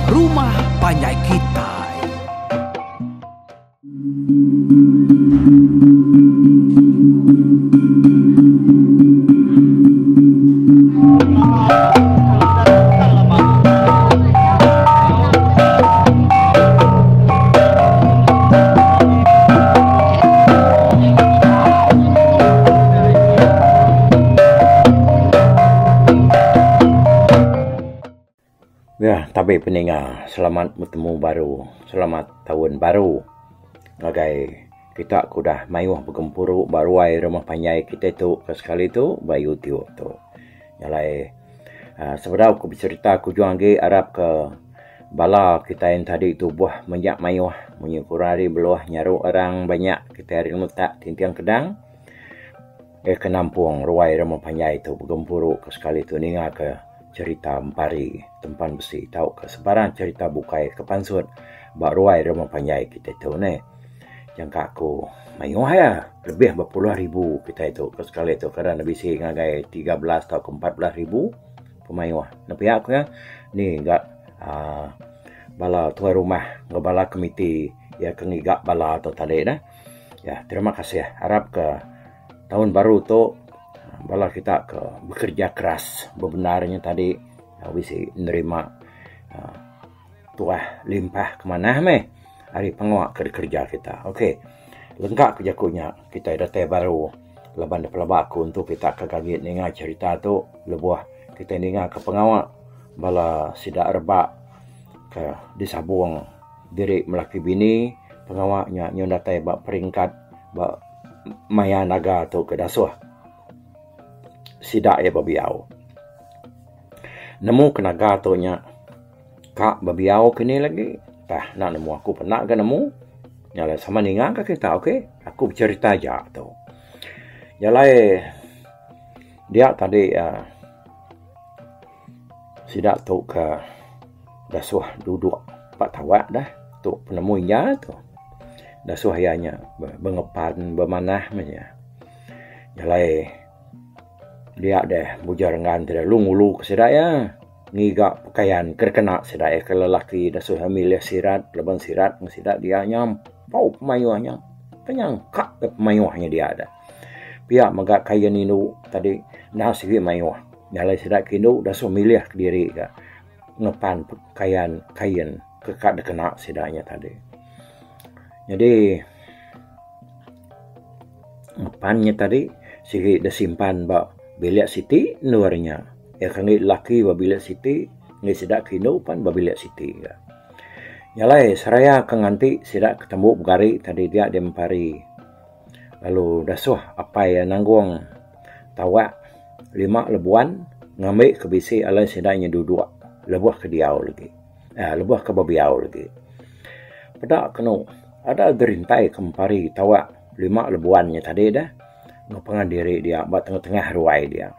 Rumah Panjai Kitai. Ya, tabi peninga, selamat betemu baru, selamat taun baru ngagai kita ke udah mayuh begempuru ba ruai rumah panjai kitai tu ke sekali tu ba YouTube tu. Nya alai uhh sebedau ku becerita ku ujung agi arap ke bala kitai enti tubuh menya mayuh munyi ku orang ari beluh nyaru orang banyak kitai ari ngemetak tinting kedang eh ke nampung ruai rumah panjai tu begempuru ke sekali tu ninga ke cerita empari tempan besi tauka sebarang cerita bukai ke pansut ba ruai rumah panjai kitai tu neh. Jangka aku mayuh iya lebih bepuluh ribu kitai tu ke sekali tu kadang ne bisi ngagai 13 tauka 14 ribu pemayuh. Ne pia ku iya ni ga uhh bala tuai rumah enggau bala komiti iya ke ngiga bala tu tadi neh. Ya terima kasih arap ke taun baru tu bala kita ke bekerja keras bebendar nya tadi bisi nerima uhh Tuah limpah ke manah meh ari pengawa ke dikereja kita. Ok lengka ke jaku nya kitai datai baru laban ne pelaba aku entu kita ke gagit ninga cherita tu lebuh kitai ninga ke pengawa bala sida rebak ke disabung diri melaki bini pengawa nya nyau datai ba peringkat ba maya naga tu ke dasuh sida iya bebiau. Nemu ke naga tu nya ka bebiau ke ni lagi tah enda nemu aku penda ga nemu. Nya alai sama ninga ka kita ok aku becerita aja tu. Nya alai dia tadi uhh sida tu ka dasuh duduk ba tawak dah tu penemu inya tu. Dasuh iya nya bengepan bemanah meh nya. Nya alai Dia deh Bujang Renggan ti lalu ngulu ke sida iya ngiga pekayan ke dikena sida iya ke lelaki da suah milih sirat laban sirat meng sida dia nyampau pemayuh nya penyangka ke pemayuh nya dia deh. Pia mega kain indu tadi enda sigi mayuh nya alai sida ke indu da suah milih kediri ga ngepan pekayan kain ke ka dikena sida nya tadi. Nyadi. Ngepan nya tadi sigi deh simpan ba bilik siti endur nya. Iya ke enggi lelaki ba bilik siti, enggi sida ke indu pan ba bilik siti ga. Nya alai seraya ke nganti sida ke tembu begari tadi dia deh empari lalu dasuh apai iya nanggung tawak lima lebuan ngambi ke bisi alai sida nya duduk lebuh ke diau lagi uhh lebuh ke bebiau lagi. Peda kenu ada gerintai ke empari tawak. Lima lebuan nya tadi deh enggau pangan diri dia ba tengah-tengah ruai dia.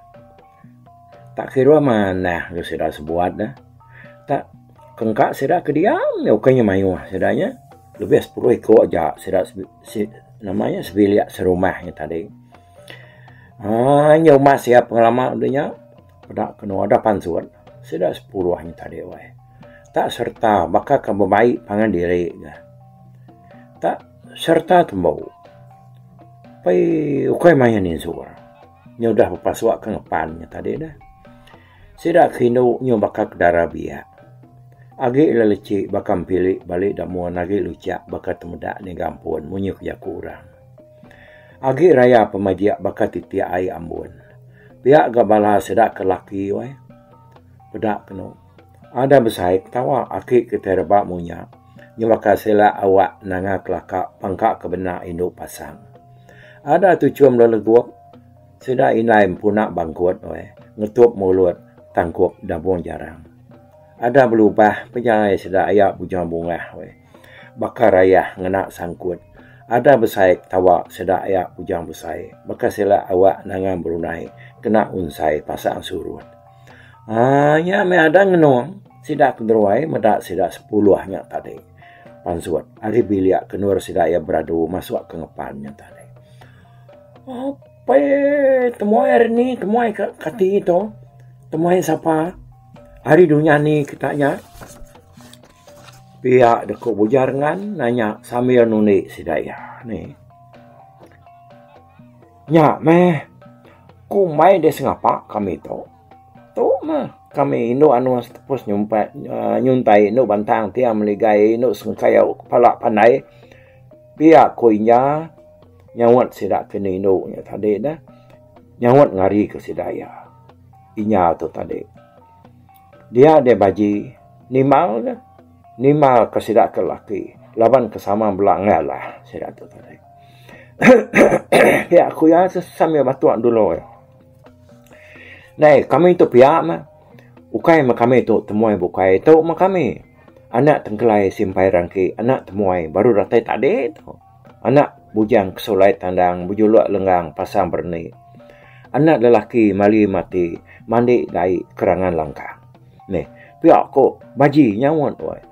Tak kiruh manah ga sida sebuat deh. Tak kengka sida ke diam nya ukai nya mayuh sida nya lebih sepuluh iko aja sida nama nya sebilik serumah nya tadi. Aaa nya umas iya pengelama deh nya peda kenu ada pansut sida sepuluh nya tadi weh. Tak sereta baka ke bebai pangan diri ga. Tak Sereta tembu pai ukai main insur nya udah bepasuk ke ngepan nya tadi neh. Sida ke indu nyu baka ke dara biak agi lelechik baka empili bali damun agi luchak baka temeda niga ampun munyi ku jaku orang. Agi raya pemajik baka titik ai ambun. Pia ga bala sida ke laki weh peda kenu. Ada besai ketawa aki kitai reba munya nyemaka sila awak nanga kelaka pangka ke bena indu pasang. Ada tuchum lelegup sida indai empuna bangkut weh ngetup mulut tangkup dabung jarang. Ada belubah pejalai sida aya bujang bungah weh baka rayah ngena sangkut. Ada besai ketawa sida aya bujang besai baka sila awak nanga Brunei kena unsai pasang surut. Aaa nya meh ada ngenung sida ke beruai meda sida sepuluh nya tadi pansut ari bilik ke endur sida iya beradu masuk ke ngepan nya tadi. Apai temuai hari ni temuai ka kati tu temuai sapa ari dunya ni kita nya. Pia deka Bujang Rengan nanya sambil nundi sida iya nih. Nya meh kumbai deh sengapa kami tu. Tu meh kami indu anus tepus nyumpai nyuntai indu bantang tiang meligai indu sengkai kepala pandai pia ku inya nyaut sida ke indu nya tadi neh nyaut ngari ke sida iya. Inya tu tadi. Dia deh baji nimbal deh nimbal ke sida ke laki laban ke sama bela ngalah sida tu tadi. Pia ku iya sambil batuk dulu. Deh kami tu pia meh ukai meh kami tu temuai bukai tu meh kami anak tengkelai simpai rangki anak temuai baru datai tadi tu. Anak bujang kesulai tandang bejulok lenggang pasang bereni. Anak lelaki mali mati mandi dai kerangan langkang. Neh pia ko baji nyaut weh.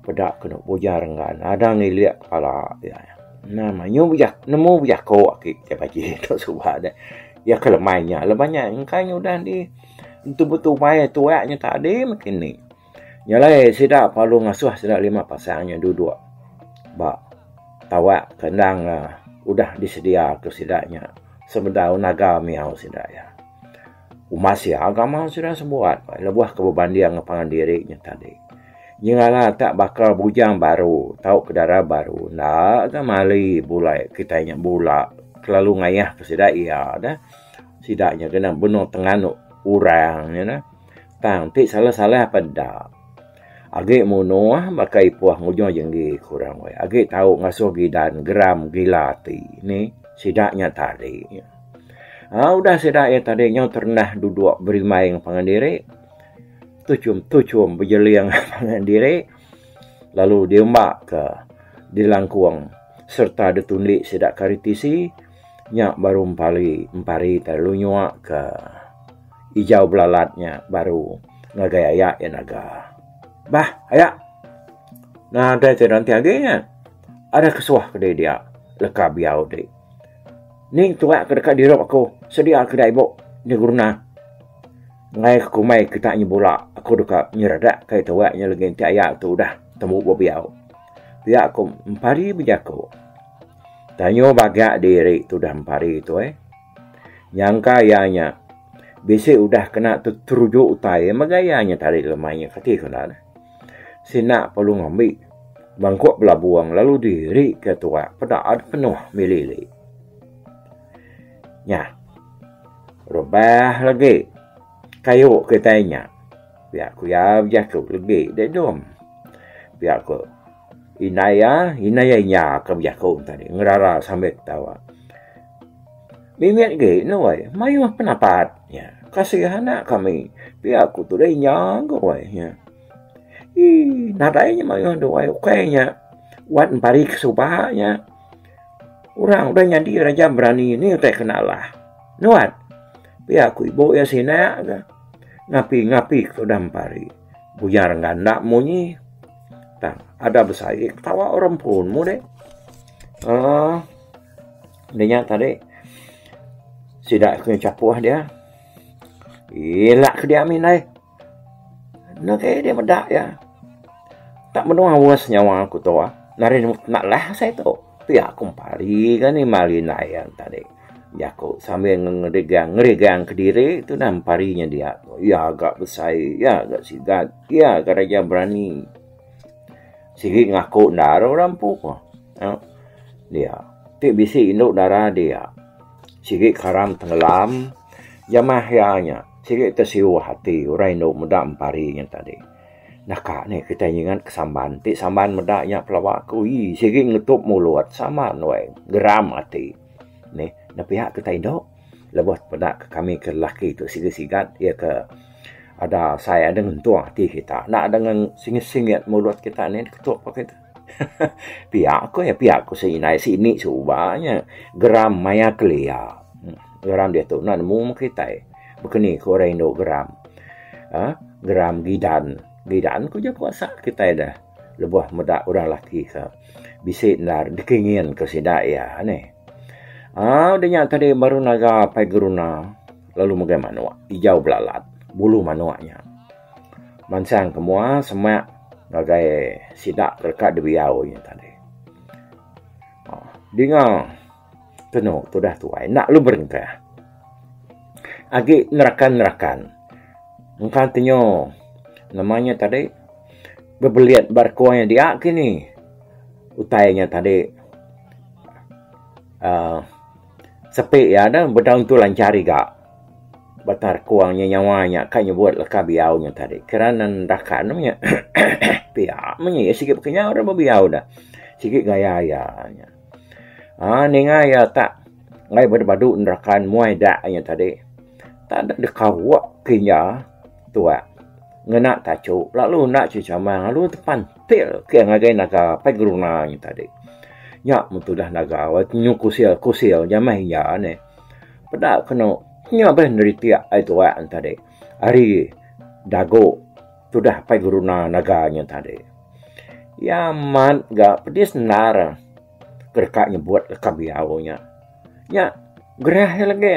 Peda kenu bujang renggan adang ngilik kepala iya. Nama nyu bejako nemu bejako agi ke baji tu suba deh. Iya ke lemai nya lebuh nya engka nya udah di tubai tuak nya tadi meh kini. Nya alai sida perlu ngasuh sida lima pasang nya duduk ba tawak ke endang udah disedia ke sida nya sebedau naga miau sida iya. Umas iya agama sida sebuat lebuh ke bebanding enggau pangan diri nya tadi. Nyengala tak baka bujang baru tauka dara baru enda ga mali bulai kitai nya bula kelalu ngayah ke sida iya deh. Sida nya kena benung tengan orang nya neh. Tang ti salah-salah peda. Agi munuh baka ipuh ngujung jenggi ku orang weh. Agi tau ngasuh gidan geram gila ati ni sida nya tadi. Aa udah sida iya tadi nyau terendah duduk berimbai ngan pangan diri tuchum-tuchum bejeling pangan diri lalu diemba ka dilangkung sereta ditundi sida ke ari tisi nya baru empali empari tai lalu nyua ka. Ijau belalat nya baru ngagai aya iya naga. Bah aya. Nadai ti ranti agi nya. Ada kesuah ke dei dia leka biau ti. Ni tuak ke deka dirup aku sedia ke dai ibu nya gurna. Enggai ke kumbai kita nyebula aku deka nyeradak kai tuak nya legi enti aya tu udah tembu bebiau. Pia ku Empari bejaku. Tanyu bagak diri tudah Empari tu eh. Nyangka iya nya bisi udah kena teruju utai mega iya nya tadi lemai nya kati ku enda neh. Sina perlu ngambi bangkuk belabung lalu diri ke tuak peda penuh mili ili. Nya rebah lagi kayu kitai nya pia ku iya bejaku legi deh dom pia ku. Indai iya, indai iya inya ke bejaku tadi ngerara sambil ketawa. Mimit agi ne weh, mayuh penapat nya. Kasih anak kami pia ku tudah inya ku weh nya. Eii nadai nya mayuh duai ukai nya wat empari ke suba nya. Orang udah nyadi raja berani ni utai ke alah. Nuan pia ku ibu iya sina ga ngapi ngapi ke tudah empari. Bujang renggan enda munyi. Tang ada besai ketawa orang pun mu deh. Aaa nya tadi sida ke chapuh dia ila ke dia mindai. Enda ke dia meda iya. Tak menu aus nyawa ku tu ah. Nari nak lah asai tu. Pia ku empari ga ni mali indai iya tadi. Jaku sambil ngerigang ngerigang kediri tu nah empari nya dia. Iya ga besai, iya ga sigat, iya ga raja berani. Sigi ngaku enda orang empu. Dia ti bisi indu dara dia sigi karam tenggelam jamah iya nya sigi tesiuh ati orang indu meda empari nya tadi. Naka nih kitai nyingat ke samban ti samban meda nya pelawa ku ii sigi ngetup mulut samban weh geram ati. Nih ne pia kitai indu lebuh peda ke kami ke lelaki tu sigi sigat iya ke ada sai ada ngentung ati kita enda ada singit singit mulut kita nih ketup pak kita. Pia ku iya pia ku si indai si ini suba nya geram maya kelia. Geram diatu enda nemu meh kitai baka ni ku orang indu geram. uhh Geram gidan. Gidan ku jaku asal kitai deh lebuh meda orang laki ke bisi endar dikingin ke sida iya nih. uhh Udah nya tadi baru naga pai geruna lalu megai manok ijau belalat bulu manok nya. Mansang ke mua semak. Ngagai sida ke deka dibiau nya tadi. Dinga kenu tudah tuai enda lu berengkah. Agi nerakan-nerakan engka tenyo nama nya tadi bebelit ba reko nya dia kini utai nya tadi uhh sepi iya ne bedau entu lancar iga. Batang rekung nya nyawa nya ka nyebut leka biau nya tadi. Kira ne rakan meh nya pia meh nya sigi baka nya orang bebiau da. Sigi gaya iya nya. Aaa ninga iya tak enggai badu badu nerakan muai dak nya tadi. Tak da deka wak ke inya tuak ngena tachu lalu enda chechamang lalu tepantil ke ngagai naga pai geruna nya tadi. Nya meh tudah naga nyu kusil kusil jamah inya neh. Peda kenu nya bah neritik ai tuak ne tadi ari dagu tudah apai geruna naga nya tadi. Iya amat ga pedis endar ke deka nyebut leka biau nya. Nya gerah iya lagi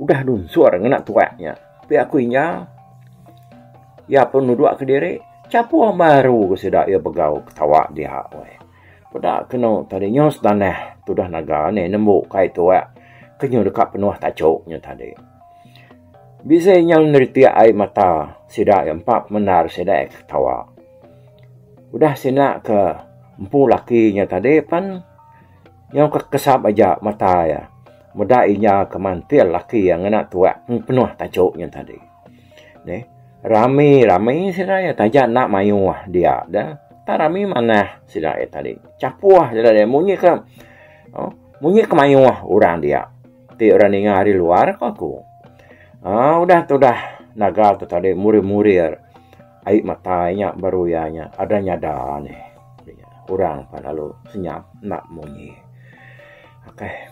udah dunsur ngena tuak nya. Pia ku inya iya pun nudok kediri chapuh baru sida iya begau ketawa dia weh. Peda kenu tadi nyau setanah tudah naga nih nembu kai tuak ke nyu deka penuh tachu nya tadi. Bisi nyau neritik ai mata sida iya empa pemendar sida iya ketawa. Udah sina ke empu laki nya tadi pan nyau ke kesap aja mata iya meda inya ke mantil laki iya ngena tuak penuh tachu nya tadi. Neh rami rami sida iya taja enda mayuh dia da tak rami manah sida iya tadi. Chapuh sida iya munyi ke munyi ke mayuh orang dia ti orang ninga ari luar ko aku. Aaa udah tudah naga tu tadi murir murir ai mata inya baru iya nya ada nyada nih. Orang pan lalu senyap enda munyi. Okay.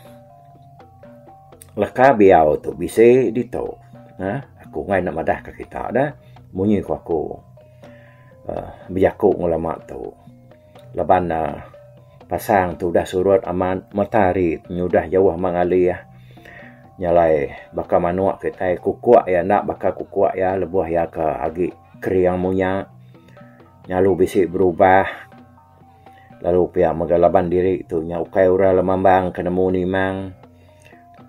Leka biau tu bisi ditu uhh aku enggai enda madah ka kita da munyi ku aku uhh bejaku ngelama tu laban ne pasang tu udah surut amat matahari nyudah jauh amat ngalih nyalai baka manok kitai kukuk iya enda baka kukuk iya lebuh iya ke agi kering munya nyalu bisi berubah. Lalu pia mega laban diri tu nya ukai orang lemambang ke nemu nimang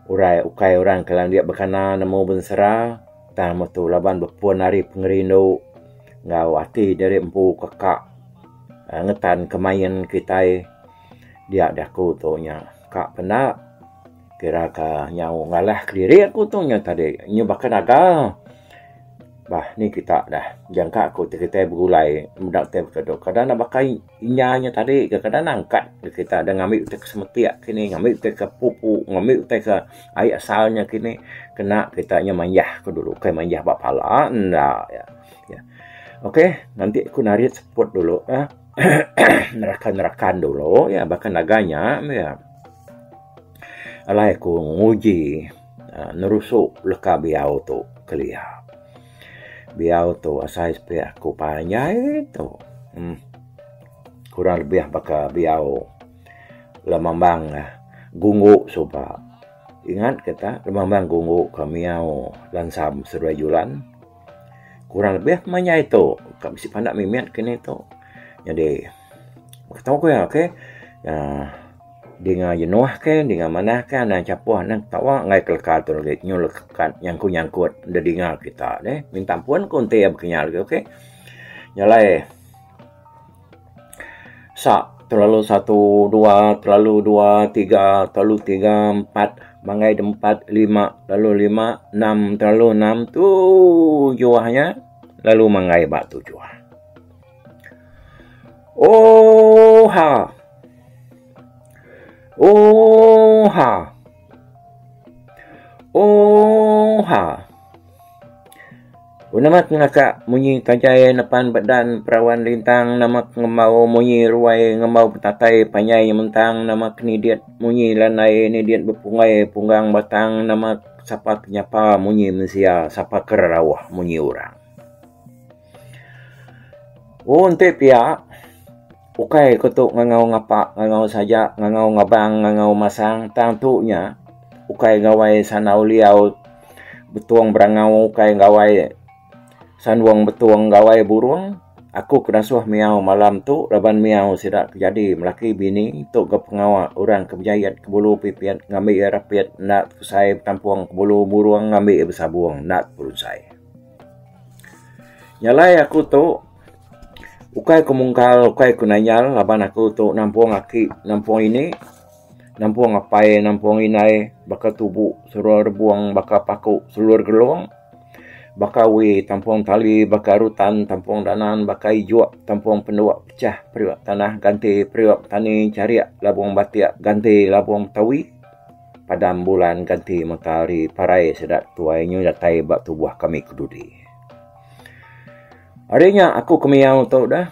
urai ukai orang ke landik bekana nemu bensera tang metu laban bepun ari pengerindu enggau ati diri empu ke ka ngetan ke main kitai dia jaku tu nya ka penda. Kira ka nyau ngalah kediri aku tu nya tadi nyu baka naga. Bah ni kita dah jangka aku ti kitai begulai meda tai baka tu kadang ne baka inya nya tadi kadang ne angkat kita da ngambi utai ke semetik kini ngambi utai ke pupu ngambi utai ke ai asal nya kini kena kita nya manjah ku dulu kai manjah ba pala enda ya. Okey nanti ku narit seput dulu uhh nerakan nerakan dulu ya baka naga nya ya. Alai aku nguji nerusu leka biau tu kelia. Biau tu asai sepi aku panjai tu uhh kurang lebih baka biau lemambang gunggu suba. Ingat kita lemambang gunggu ke miau lansam seduai julan. Kurang lebih panjai tu ka bisi pandak mimit kinih tu. Jadi tau ku iya okay uhh dinga jenuh ke dinga manah ke anang chapuh anang ketawa enggai kelekar tu lagi nyu lekat nyangkut nyangkut da dinga kita deh minta ampun ku enti iya bekinya lagi okay. Nya alai sa terlalu satu dua terlalu dua tiga terlalu tiga empat manggai da empat lima lalu lima enam terlalu enam tujuh nya lalu manggai ba tujuh. Ooha. Ooha. Ooha. Nama ke ngaka munyi tajai nepan bedan perawan lintang nama ke ngembau munyi ruai ngembau betatai panjai nyementang nama ke nidit munyi landai nidit bepunggai punggang batang nama sapa ke nyapa munyi mensia sapa ke rerauh munyi orang. Oh enti pia ukai ku tu ngangau ngapa ngangau saja ngangau ngabang ngangau masang tang tu nya ukai gawai sandau liau betung berangau ukai gawai sandung betung gawai burung. Aku ke dasuh miau malam tu laban miau sida ke jadi melaki bini tu ga pengawa orang ke bejait ke bulu pipit ngambi iya rapit enda tepesai betampung ke bulu burung ngambi iya besabung enda teperunsai. Nya alai aku tu ukai ku mungkal ukai ku nanyal laban aku tu nampung aki nampung ini nampung apai nampung indai baka tubu serua rebung baka paku selur gelung. Baka wi tampung tali, baka rutan tampung danan, baka ijuk tampung penduk pecah periuk tanah ganti periuk tani charik labung batik ganti labung tawi padam bulan ganti matahari parai sida tuai nyu datai ba tubuh kami ke dudi. Ari nya aku ke miau tu dah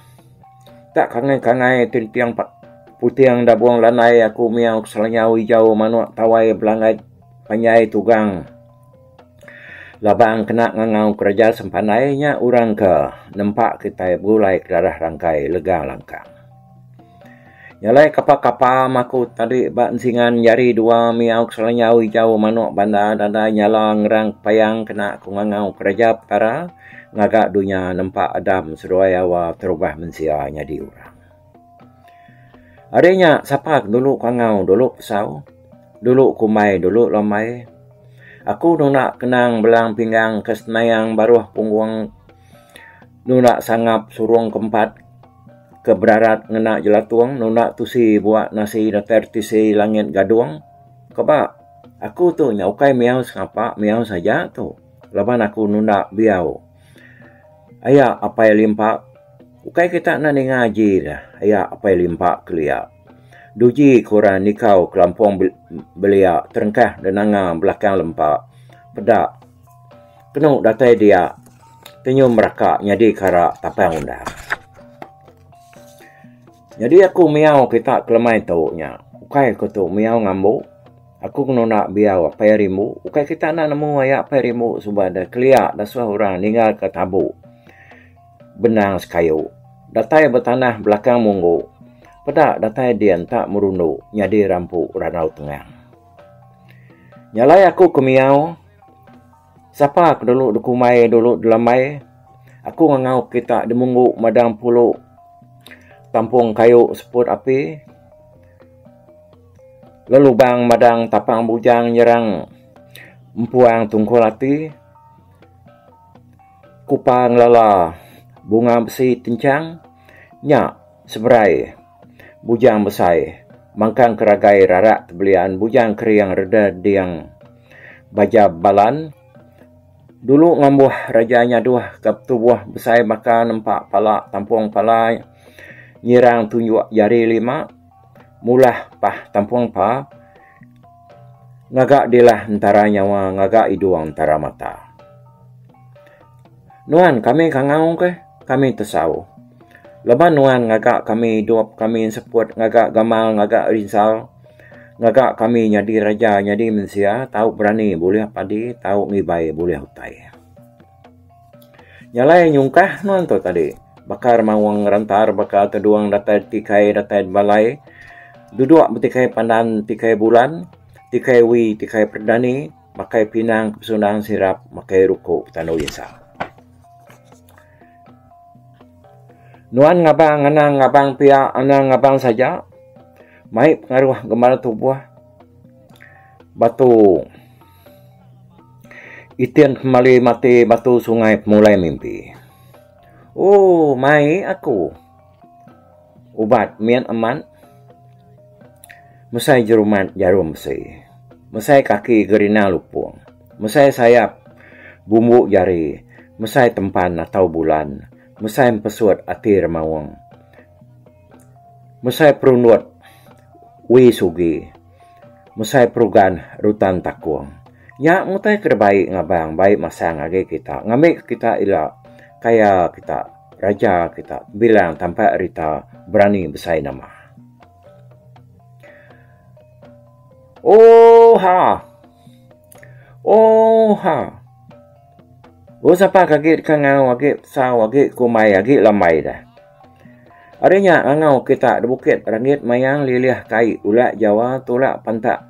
tak kangai-kangai tinting puting dabung landai aku miau ke selanyau ijau manuk tawai belanggai panjai tugang. Labang kena ngangau kereja sempandai nya orang ke nempa kitai begulai ke darah rangkai lega langkang. Nya alai kapa-kapa maku tadi ba ensingan jari dua miau ke selanyau ijau manok banda dada nyala ngerang payang kena ku ngangau kereja petara ngaga dunya nempa Adam seduai Hawa terubah mensia nyadi orang. Ari nya sapa ke dulu kangau dulu pesau dulu kumbai dulu lambai. Aku nunda kenang belang pinggang ke senayang baruh punggung nunda sangap surung ke empat ke berarat ngena jelatung nunda tusi bua nasi datai tisi langit gadung. Keba aku tu nya ukai miau sengapa miau saja tu laban aku nunda biau. Aya apai limpa ukai kita enda ninga aji dah aya apai limpa kelia. Duji ke orang nikau kelampung belia terengkah da nanga belakang lempa peda kenu datai dia tenyum meraka nyadi kara tapang undang. Nyadi aku miau kita kelemai tu nya ukai ku tu miau ngambu aku nunda biau apai rimbu ukai kita enda nemu aya apai rimbu suba da kelia da suah orang ninggal ka tabu. Benang sekayu. Datai ba tanah belakang munggu. Peda datai din tak merundu nyadi rampu randau tengang. Nya alai aku ke miau, sapa ke dulu dikumbai dulu dilambai, aku ngangau kita di munggu madang pulu tampung kayu seput api, lelubang madang tapang bujang nyerang empuang tungkul ati. Kupa ngelala bunga besi tenchang nya seberai bujang besai mangkang keragai rarak tebelian bujang kering reda ding baja balan dulu ngambuh raja nyaduh ke tubuh besai baka nempa pala tampung pala nyirang tunjuk jari lima mulah pah tampung pa ngaga dilah entara nyawa ngaga idung entara mata. Nuan kami kangau ke kami tesau. Leban nuan ngaga kami idup kami enseput ngaga gamal ngaga rinsal ngaga kami nyadi raja nyadi mensia tau berani bulih padi tau ngibai bulih utai. Nya alai nyungkah nuan tu tadi baka remaung ngerentar baka tedung datai tikai datai balai duduk betikai pandan tikai bulan tikai wi tikai perdani. Makai pinang ke pesundang sirap makai ruku petandu insa. Nuan ngabang anang ngabang pia anang ngabang saja mai pengaruh gembar tubuh batu itin pemali mati batu sungai pemulai mimpi. Ooh mai aku ubat min amat. Mesai jerumat jarum besi. Mesai kaki gerina lupung. Mesai sayap bumbu jari. Mesai tempan atau bulan. Mesai empesut ati remaung. Mesai perundut wi sugi. Mesai perugan rutan takung. Nya ngutai ke dibai ngabang bai masang agi kita ngambi ke kita ila kaya kita raja kita bilang tampak rita berani besai nama. Ooha! Ooha! Oh sapa ke agi deka ngau agi pesau agi kumbai agi lambai dah. Ari nya ngangau kita da bukit Ranggit Mayang lilih kai ulak Jawa tulak pantak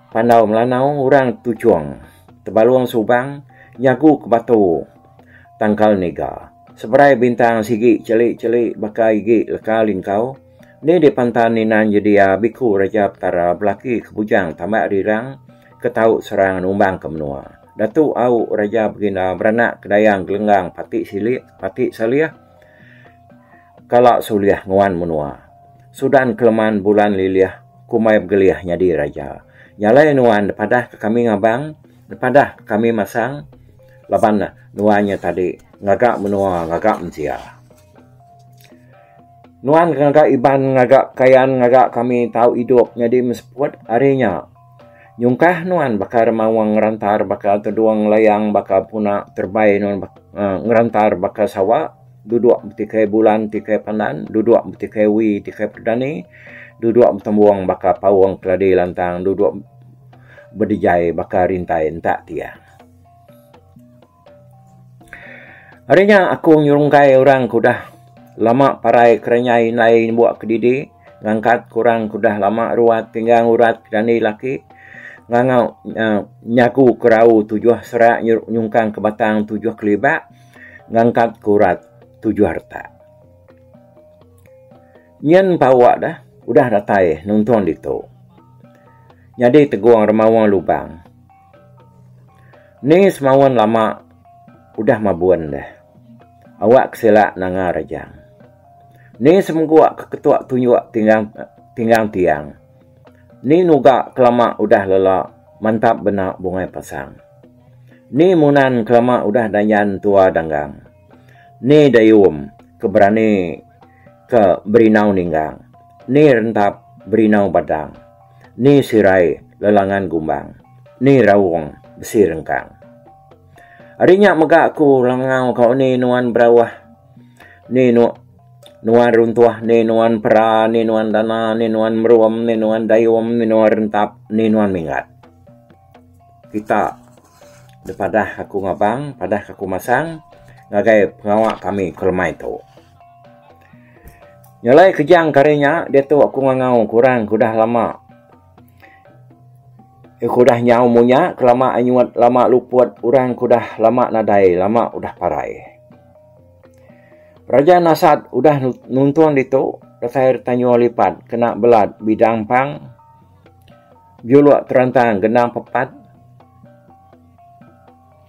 Pandau Melanau orang Tuchong Tebalung Subang nyagu ke batu Tangkal Niga. Seberai bintang sigi cheli-cheli baka igi leka lingkau. Ni dipantan ninan jedia biku Raja Petara belaki ke bujang tambak rirang ke tau serang numbang ke menua. Datu au Raja Beginda beranak ke dayang gelenggang pati silik pati salih kala sulih nguan menua. Sudan keleman bulan lilih kumbai begelih nyadi raja. Nya alai nuan dipadah ke kami ngabang dipadah ke kami masang laban nuan nya tadi ngaga menua ngaga mensia. Nuan ke ngaga Iban ngaga Kayan ngaga kami tau idup nyadi meseput ari nya. Nyungkah nuan baka remaung ngerantar baka tedung layang baka puna terebai nuan ngerantar baka sawa duduk betikai bulan tikai pandan duduk betikai wi tikai perdani duduk betembung baka paung keladi lantang duduk bedijai baka rintai entak tiang. Ari nya aku nyerungkai orang ke udah lama parai kerenyai indai nyebuk kedidi ngangkat ke orang ke udah lama ruat tinggang urat kedani laki ngangau nyagu ke rau tujuh serak nyungkang ke batang tujuh kelibak ngangkat ke urat tujuh retak. Nyin pawa deh udah datai nuntung ditu. Nyadi tegung remaung lubang. Ni semaun lama udah mabun deh. Awak ke sila nanga rejang. Ni semeguk ke ketuk tunjuk tinggang tinggang tiang. Ni nuga ke lama udah lela mantap bena bungai pasang. Ni munan ke lama udah danjan tua danggang. Ni dayum ke berani ke berinau ninggang. Ni rentap berinau badang. Ni sirai lelangan gumbang. Ni raung besi rengkang. Ari nya mega aku langau ka ni nuan berauh. Ni nu nuan runtuh ni nuan pera ni nuan dana ni nuan merum ni nuan dayum ni nuan rentap ni nuan minggat. Kita dipadah aku ngabang padah aku masang ngagai pengawa kami ke lemai tu. Nyelai kejang ke hari nya diatu aku ngangau ke orang ke udah lama ke udah nyau munya ke lama anyut lama luput orang ke udah lama nadai lama udah parai. Raja Nasat udah nuntung ditu datai Tanjung Lipat kena belat bidang pang juluk terantang gendang pepat.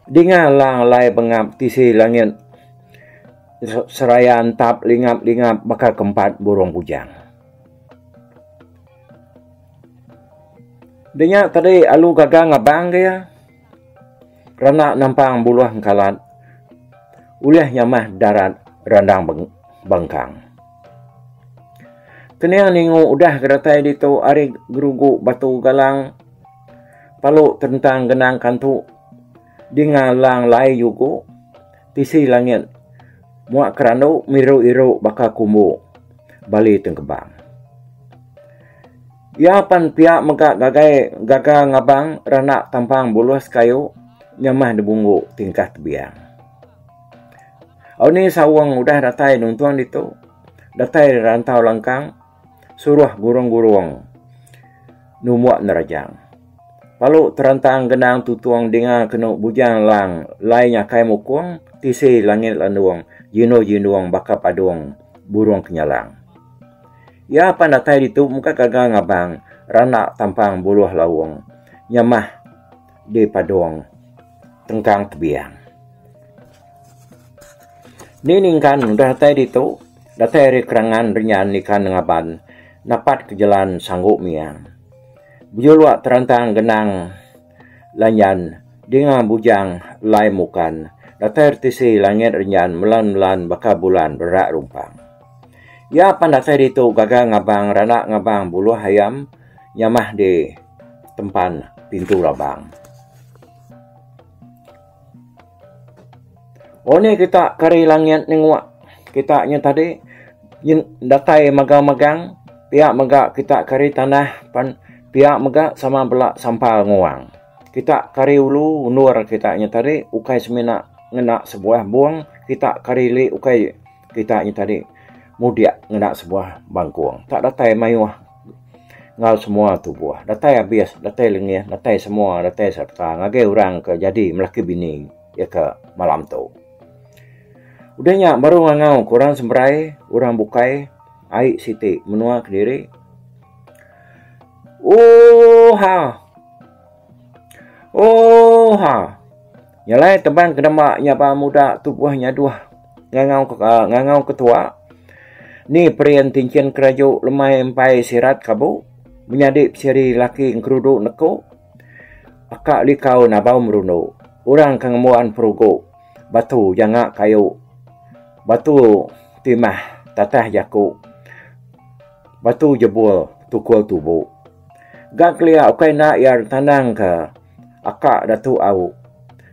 Dinga lang alai bengap tisi langit seraya entap lingap-lingap baka kempat burung bujang. Dinya tadi alu gaga ngabang ke iya. Randa nampang buluh engkalat ulih nyamah darat randang bengkang. Kening ningu udah ke datai ditu ari gerugu batu galang. Palu tentang genang kantu dinga lang lai jugu tisi langit mua kerandu miru-iru baka kumbu bali tengkebang. Iya pan pia mega gagai gaga ngabang randa tampang buluh sekayu nyamah dibunggu tingkah tebiang. Au ni saung udah datai nuntung ditu datai rantau langkang. Suruh gurung-gurung numbuk nerejang. Palu terantang genang tutung dinga kenu bujang lang lai nyakai mukung tisi langit landung jinu-jindung baka padung burung kenyalang. Iya pan datai ditu muka gaga ngabang randa tampang buluh laung nyamah di padung tengkang tebiang. Ni ningkan udah datai ditu, datai ari kerangan renyan ikan ngaban napat ke jelan sanggu miang. Bejuluk terantang genang lanyan dinga bujang lai mukan datai ari tisi langit renyan melan-melan baka bulan berak rumpang. Iya pan datai ditu gaga ngabang randa ngabang buluh ayam nyamah di tempan pintu labang. Oh ni kita ke ari langit nyenguk kita nya tadi datai magang-magang pia mega kita ke ari tanah pan pia mega sama bela sampal nguang. Kita ke ari ulu endur kita nya tadi ukai semina ngena sebuah bung kita ke ari ili ukai kita nya tadi mudik ngena sebuah bangkung. Tak datai mayuh enggau semua tubuh. Datai abis, datai lengih, datai semua, datai sereta ngagai orang ke jadi melaki bini iya ke malam tu. Udah nya baru ngangau ke orang seberai, orang bukai ai siti menua kediri. Ooha! Ooha! Nyelai tebang ke dema nya ba muda tubuh nyaduh ngangau ke ngangau ke tua. Ni perin tinchin keraju lemai empai sirat kabu menyadi pesiri laki engkerudu neku aka likau nabau merundu orang ke ngembuan perugu batu janga kayu batu timah tatah jaku batu jebul tukul tubu. Ga kelia ukai enda iya tandang ke aka datu au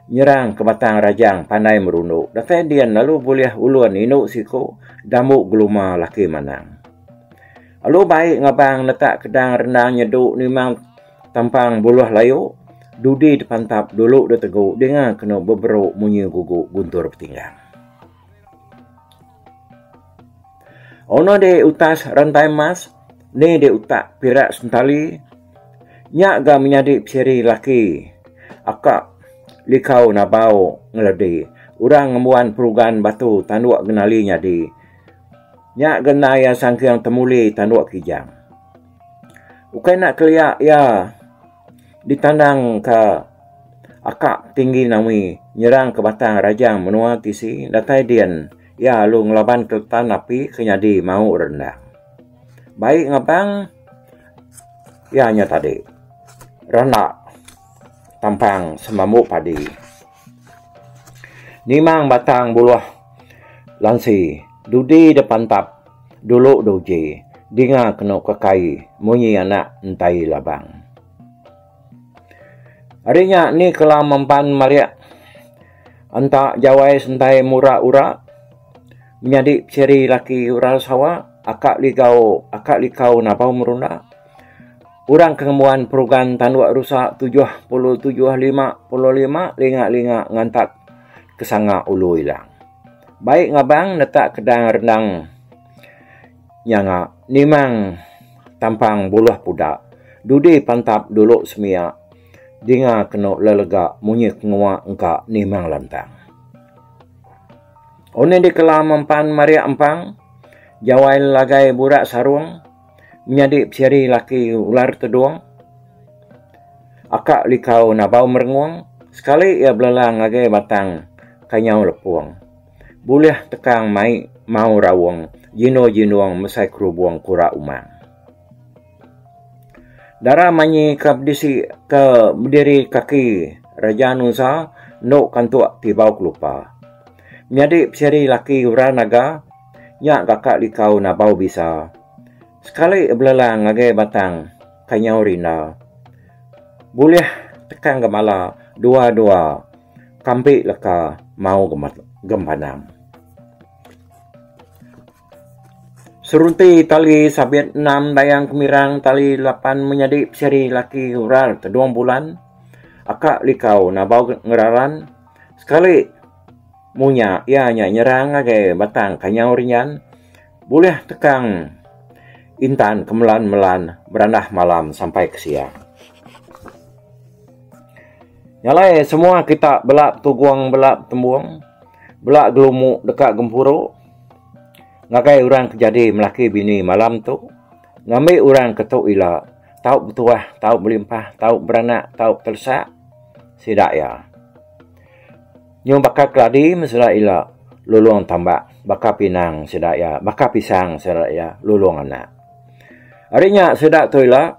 nyerang ke Batang Rajang pandai merundu datai din lalu bulih ulun indu siku dambu geluma laki manang. Lalu bai ngabang netak kedang rendang nyedu nimang tampang buluh layu dudi dipantap dulu ditegu dinga kenu beberu munyi gugu guntur betinggang. Ono di utas rantai emas, ni di utak pirak sentali. Nya ga menyadi pesiri laki aka likau nabau ngeledi. Orang ngembuan perugan batu tanduk genali nyadi. Nya ga enda iya sangking temuli tanduk kijang. Ukai enda kelia iya ditandang ka aka tinggi nawi nyerang ke Batang Rajang menua tisi datai din iya lalu ngelaban keletan api ke nyadi mau rendang. Bai ngabang iya nya tadi randa tampang semambu padi. Nimang batang buluh lansi dudi da pantap dulu da uji dinga kenu kekai munyi anak entai labang. Ari nya ni kelam empan marik enta jawai sentai mura ura menyadi pesiri laki orang sawa aka ligau aka likau nabau merunda. Orang ke ngembuan perugan tanduk rusa 77 55 linga-linga ngantak ke sanga ulu ilang. Baik ngabang netak kedang rendang nyanga nimang tampang buluh puda dudi pantap dulu semia dinga kenu lelega munyi kengua engka nimang lantang. Unih dikelam empan marik empang jawai lelagai burak sarung. Menyadi pesiri laki ular tedung aka likau nabau merengung sekali iya belelang ngagai batang kanyau lepung bulih tekang mai mau raung jinu jinung mesai kerubung kura umang. Dara manyi ke bedisi ke bediri kaki Raja Nusa endo kantuk tibau kelupa. Menyadi pesiri laki ular naga nya gaka likau nabau bisa. Sekali belelang ngagai batang Kanyau Rinda. Bulih tekang gemala dua-dua kampi leka mau gempanang. Serunti tali sabit enam dayang kemirang tali lapan menyadi pesiri laki ural tedung bulan aka likau nabau ngeraran sekali munya iya nya nyerang ngagai batang Kanyau Rinyan. Bulih tekang intan ke melan-melan berandah malam sampai ke siang. Nya alai semua kita bela betugung bela betembung bela gelumu deka gempuru ngagai orang ke jadi melaki bini malam tu ngambi orang ke tu ila tau betuah tau belimpah tau beranak tau betelesak sida iya. Nyau baka keladi meh sida ila lulong tambak baka pinang sida iya baka pisang sida iya lulong anak. Ari nya sida tu ila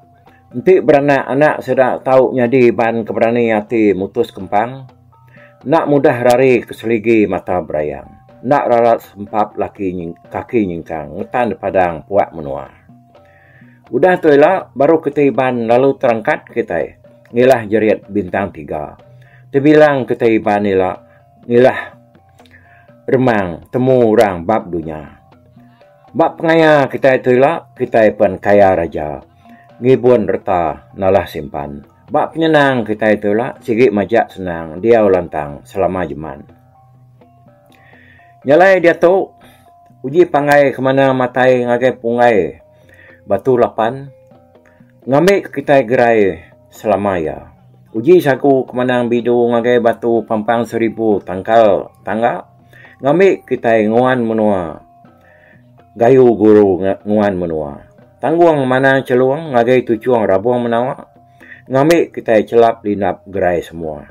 enti beranak anak sida tau nyadi ban ke berani ati mutus kempang enda mudah rari ke seligi mata berayang enda rarat sempap laki kaki nyingkang ngetan da padang puak menua. Udah tu ila baru kitai Iban lalu terangkat kitai. Ngilah jerit bintang tiga. Tebilang kitai Iban ila ngilah remang temu orang bab dunya. Ba pengaya kitai tu ila kitai pen kaya raja ngibun reta nalah simpan. Ba penyenang kitai tu ila sigi majak senang diau lantang selama jeman. Nya alai diatu uji panggai ke mana matai ngagai punggai batu lapan. Ngambi ke kitai gerai selama iya. Uji sagu ke manang bidu ngagai batu pampang seribu tangkal tangga. Ngambi kitai nguan menua gayu guru nguan menua. Tanggung manang chelung ngagai tuchung rabung menawa ngambi kitai chelap lindap gerai semua.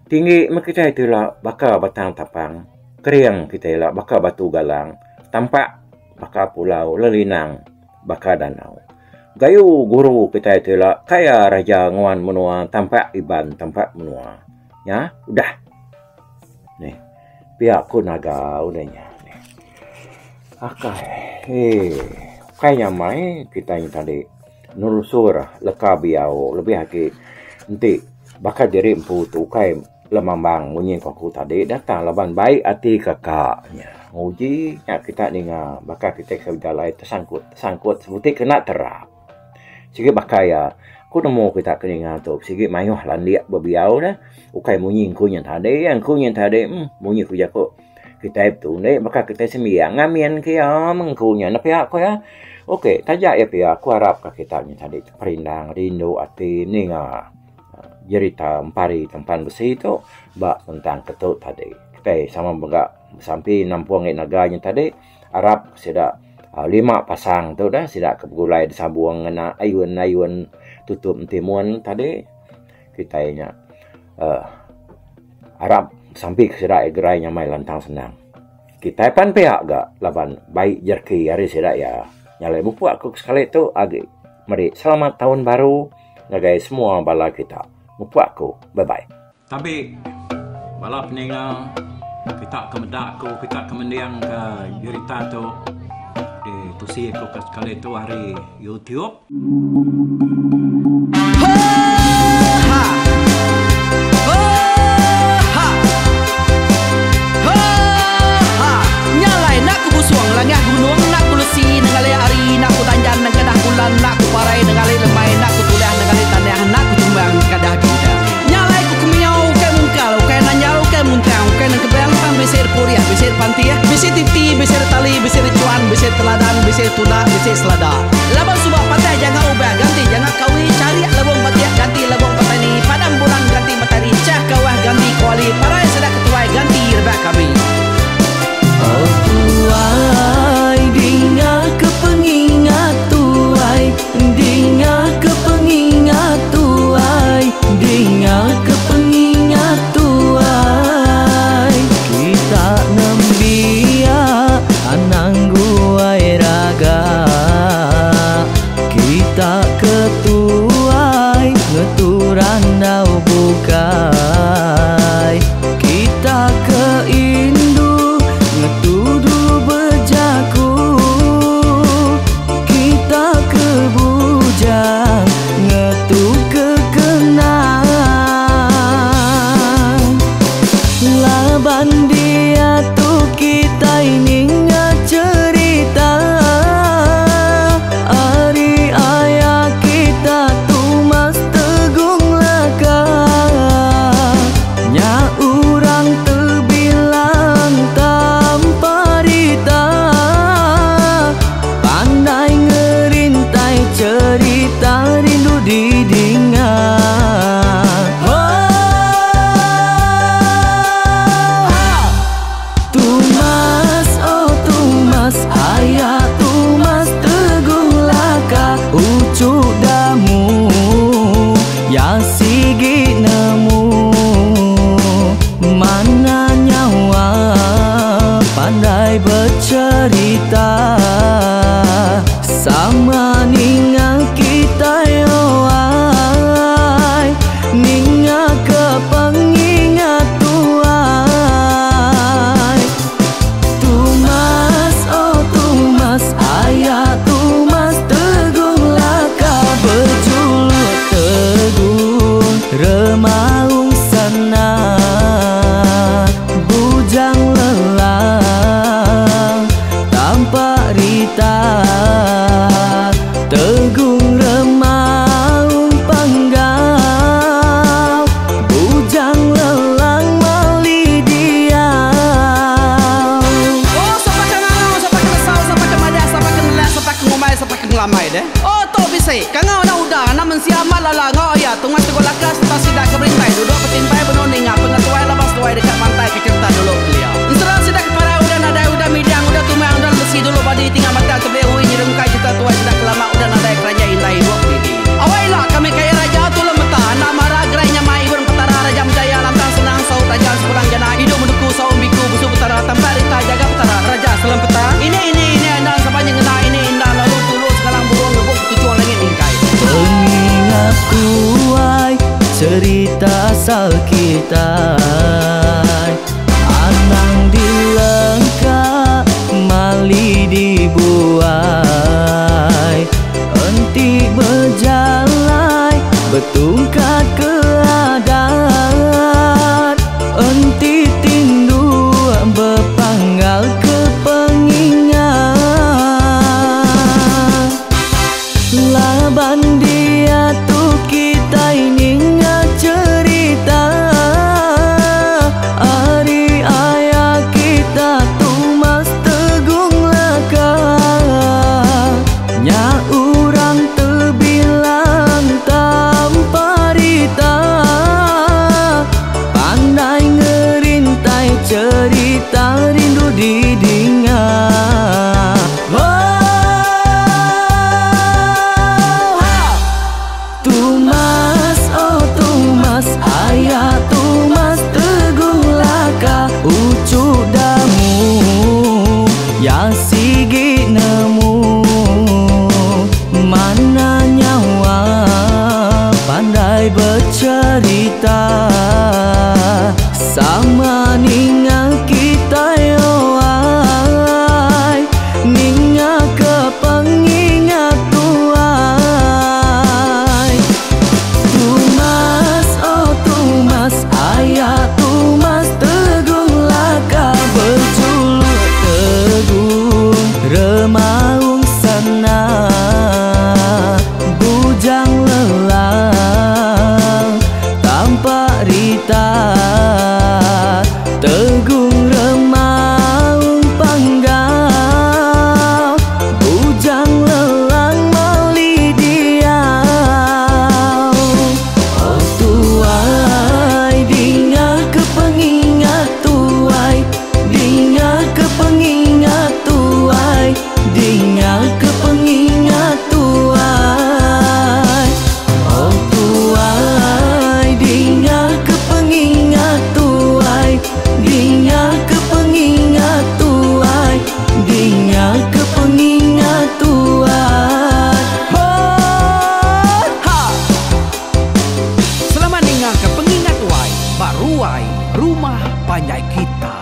Tinggi meh kitai tu ila baka batang tapang, kering kitai ila baka batu galang, tampak baka pulau lelinang baka danau. Gayu guru kitai tu ila kaya raja nguan menua tampak iban tampak menua. Nya udah. Neh pia ku naga udah nya. Akai eii ukai nyamai kitai nya tadi nelusur leka biau lebih agi enti baka diri empu tu ukai lemambang munyi ku aku tadi datang laban bai ati kaka nya nguji nya kita ninga baka kita ke bejalai tesangkut tesangkut sebuti kena terap. Sigi baka iya ku nemu kita ke ninga tu sigi mayuh landik bebiau ne ukai munyi ku nya tadi ku nya tadi munyi ku jaku. Kitai betundi baka kitai sembiang ngamin ke iya mengku nya ne pia ku iya. Okey taja iya pia aku arap ka kita nya tadi teperindang rindu ati ninga jerita empari tempan besi tu ba tentang ke tu tadi. Kitai sama mega besampi nampung agi naga nya tadi arap sida lima pasang tu dah sida ke begulai disabung ngena ayun ayun tutup entimun tadi kitai nya uhh. Arap sampi ke sida iya gerai nyamai lantang senang. Kitai pan pia ga laban bai jereki ari sida iya. Nya alai mupuk aku sekali tu agi meri selamat taun baru ngagai semua bala kita. Mupuk aku. Bye bye. Tabi bala peninga kita ke meda aku kita ke mending ke jerita tu ditusi aku ke sekali tu ari YouTube. Laban suba patah janga ubah ganti janga kawi charik lebong batik ganti lebong petani padam bulan ganti matari chah kawah ganti kuali parai sida ketuai ganti rebak kami. Oh tuai dinga ke pengingat tuai dinga ke pengingat tuai dinga ke pengingat tuai kita nembiak anang guai raga kita ke tuai ngetu randau bukai kita ke indu ngetu dulu bejaku kita ke bujang ngetu ke kenang laban diatu kitai ninga cherita ari aya kita Tumas Tegung Laka nya orang tebilang tanpa rita pandai ngerintai cherita rindu didinga. Tumas oh Tumas aya Tumas Teguh Laka uchu damu ya sigi nemu mana nyawa pandai becherita sama ninga kitai oh ai ninga ke pengingat tuai Tumas oh Tumas aya Tumas Teguh Laka bejuluk Teguh Remaung Sana Bujang Lelang Tampak Rita Tegung Remaung Panggau Bujang Lelang Mali Diau. Oh sapa ke ngangau sapa ke nesau sapa ke madah sapa ke nelak sapa ke ngumbai sapa ke ngelamai deh. Oh tu bisi kangau anak uda anak mensia amat lala enggau aya tungai teguh laka sereta sida ke berintai duduk betimpai benung ninga pengetuai laban seduai deka mantai ke cherita dulu kelia. Ensera sida ke parai. asal kitai. Anang dilengka mali dibuai. Enti bejalai betungkat ke adat. Enti tindu bepanggal ke pengingat. Laban diatu kitai ninga cherita ari aya kita Tumas Tegung Laka. Nya urang tebilang tanpa rita, pandai ngerintai cerita rindu didinga. Tumas, oh Tumas, ayah Tumas Teguh Laka, ucu damu ya sigi nemu. Mana nyawa pandai bercerita, sama ninga kita yoai, ninga ke pengingat tuai. Tumas, oh Tumas, ayah Tumas Teguh Laka, berjuluk Teguh Remaung sana, bujang lelang tanpa rita, Tegung Remaung panggal, bujang lelang mali diau. Oh tuai, dinga ke pengingat tuai, dinga ke pengingat tuai, dinga ke pengingat tuai. Oh tuai, dinga ke pengingat tuai, dinga ke pengingat tuai, dinga ke pengingat tuai. Ho ha. Selamat ninga ke pengingat tuai, baruai rumah panjai kita.